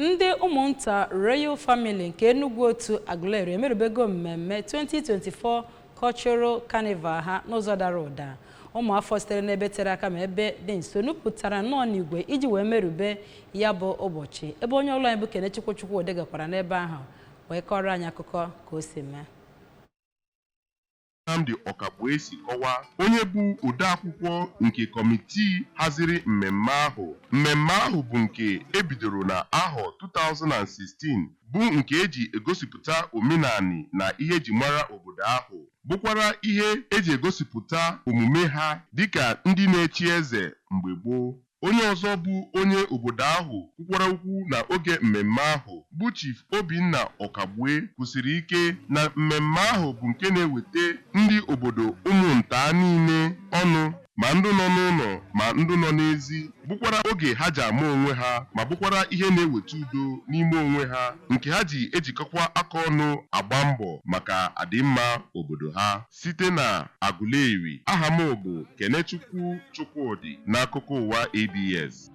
Ndị Ụmụnta Royal Family nke Enugwu Otu Aguleri emerubego mmemme 2024 Cultural Carnival ha n'ụzọ dara ụda. Ụmụafọ sitere n'ebe tere aka ma ebe dị nso nupụtara nnọọ n'igwe iji wee merube ya bụ ụbọchị, ebe onye ọlụ anyị bụ Kenechukwu Chukwudị gakwara n'ebe ahụ wee kọrọ anyị akụkọ ka o si mee. Nnamdi Ọkagbue si kọwaa, onye bụ odeakwụkwọ nke kọmitii haziri mmemme ahụ, mmemme ahụ bụ nke e bidoro na ahọ 2016 bụ nke e ji egosipụta omenani na ihe e ji mara obodo ahụ, bụkwara ihe e ji egosipụta omume ha dịka ndị na-echi eze mgbe gboo. Onye ọzọ bụ onye obodo ahụ kwukwara okwu na oge mmemme ahụ bụ Chief Obinna Ọkagbue kwusiri ike na mmemme ahụ bụ nke na-ewete ndị obodo Ụmụntaa niile ọnụ ma ndụ nọ n'ụlọ ma ndụ nọ n'ezi, bụkwara oge ha ji ama onwe ha ma bụkwara ihe na-ewete udo n'ime onwe ha nke ha ji ejikọkwa aka ọnụ agba mbọ maka adịmma obodo ha. Site na Aguleri, aha m bụ Kenechukwu Chukwudị n'akụkọ ụwa ABS.